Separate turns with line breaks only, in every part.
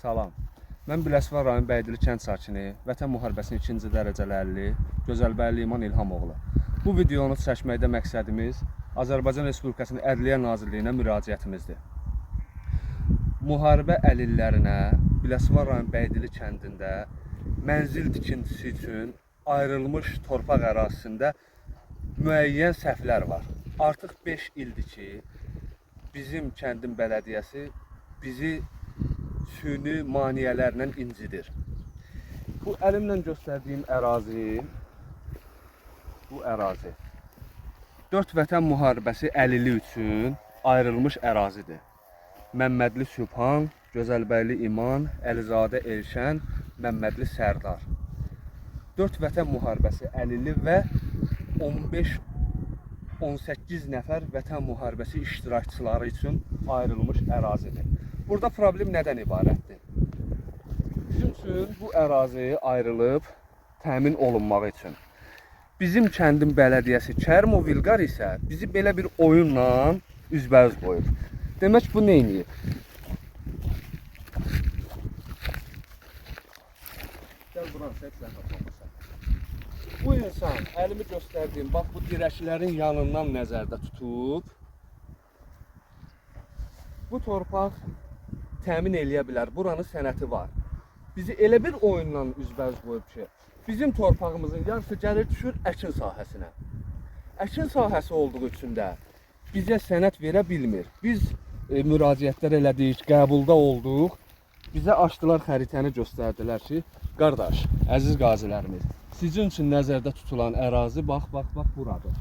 Salam. Mən Biləsuvar rayon Bəydili kənd sakini, Vətən müharibəsinin 2-ci dərəcəli əlili Gözəlbəyli İman İlhamoğlu. Bu videonu çəkməkdə məqsədimiz Azərbaycan Respublikasının Ədliyyə Nazirliyinə müraciətimizdir. Müharibə əlillərinə Biləsuvar rayon Bəydili kəndində mənzil tikintisi üçün ayrılmış torpaq ərazisində müəyyən səhvlər var. Artıq 5 ildir ki, bizim kəndin bələdiyyəsi bizi süni maneələrlə incidir. Bu əlimlə göstərdiyim ərazi, bu ərazi 4 Vətən müharibəsi əlili üçün ayrılmış ərazidir. Məmmədli Sübhan, Gözəlbəyli İman, Əlizadə Elşən, Məmmədli Sərdar. 4 Vətən müharibəsi əlili və 15-18 nəfər Vətən müharibəsi iştirakçıları üçün ayrılmış ərazidir. Burada problem nədən ibarətdir? Bizim üçün bu ərazi ayrılıb təmin olunmağı üçün. Bizim kəndin bələdiyyəsi Kərimov Vilqar isə bizi belə bir oyunla üzbəüz qoyub. Demək bu nə eləyib? Gəl buranı çək, zəhmət olmasa. Bu insan əlimi göstərdiyim bax bu dirəklərin yanından nəzərdə tutub bu torpaq təmin eləyə bilər. Buranın sənəti var. Bizi elə bir oyunla üzbəüz qoyub ki, bizim torpağımızın yarısı gəlir düşür əkin sahəsinə. Əkin sahəsi olduğu üçün də bizə sənət verə bilmir. Biz müraciətlər elədik, qəbulda olduq. Bizə açdılar xəritəni, göstərdilər ki, qardaş, əziz qazilərimiz, sizin üçün nəzərdə tutulan ərazi bax, bax, bax buradır.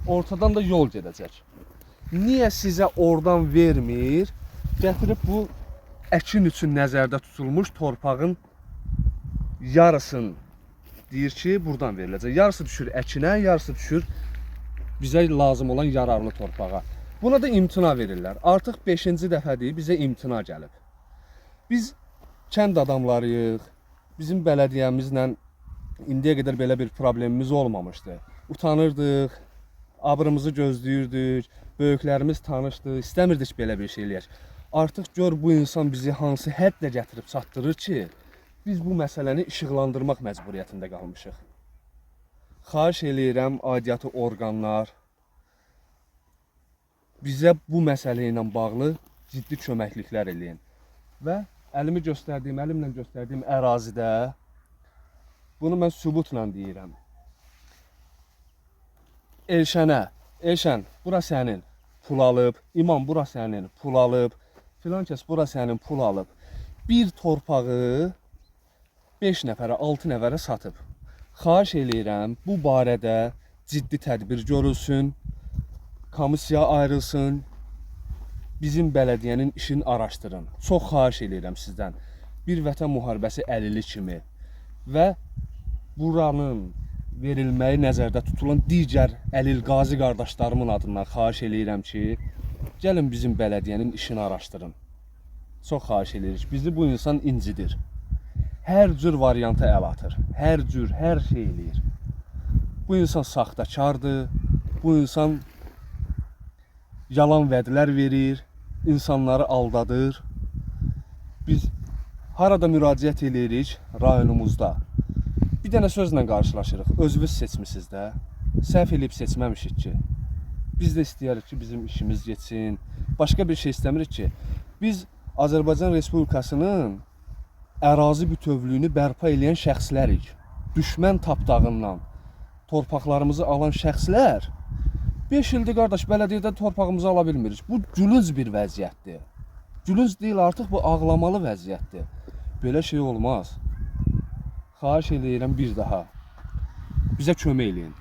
Ortadan da yol gedəcək. Niyə sizə oradan vermir? Gətirib bu əkin üçün nəzərdə tutulmuş torpağın yarısını deyir ki, buradan veriləcək. Yarısı düşür əkinə, yarısı düşür bizə lazım olan yararlı torpağa. Buna da imtina verirlər. Artıq 5-ci dəfədir bizə imtina gəlib. Biz kənd adamlarıyıq. Bizim bələdiyyəmizlə indiyə qədər belə bir problemimiz olmamışdı. Utanırdıq, abrımızı gözləyirdik, böyüklərimiz tanışdı, istəmirdik belə bir şey eləyək. Artıq gör bu insan bizi hansı həddə gətirib çatdırır ki, biz bu məsələni işıqlandırmaq məcburiyyətində qalmışıq. Xahiş eləyirəm aidiyyatı orqanlar bizə bu məsələ ilə bağlı ciddi köməkliklər eləyin. Və əlimi göstərdiyim, əlimlə göstərdiyim ərazidə bunu mən sübutla deyirəm. Elşənə, Elşən, bura sənin, pul alıb, İman bura sənin, pul alıb, filan kəs bura sənin, pul alıb. Bir torpağı 5 nəfərə, 6 nəfərə satıb. Xahiş eləyirəm, bu barədə ciddi tədbir görülsün, komissiya ayrılsın, bizim bələdiyyənin işini araşdırın. Çox xahiş eləyirəm sizdən. Bir vətən müharibəsi əlili kimi və buranın verilməyi nəzərdə tutulan digər əlil qazi qardaşlarımın adından xahiş eləyirəm ki, gəlin bizim bələdiyyənin işini araşdırın. Çox xahiş eləyirik. Bizi bu insan incidir. Hər cür varianta əl atır. Hər cür, hər şey eləyir. Bu insan saxtakardır. Bu insan yalan vədlər verir, insanları aldadır. Biz harada müraciət eləyirik rayonumuzda. Bir dənə sözlə qarşılaşırıq. Özünüz seçmisiniz də. Səhv eləyib seçməmişik ki. Biz də istəyirik ki, bizim işimiz getsin. Başqa bir şey istəmirik ki. Biz Azərbaycan Respublikasının ərazi bütövlüyünü bərpa eləyən şəxslərik. Düşmən tapdağından torpaqlarımızı alan şəxslər 5 ildir qardaş bələdiyyədə torpağımızı ala bilmirik. Bu gülünc bir vəziyyətdir. Gülünc deyil, artıq bu ağlamalı vəziyyətdir. Belə şey olmaz. Xahiş eləyirəm bir daha. Bizə kömək eləyin.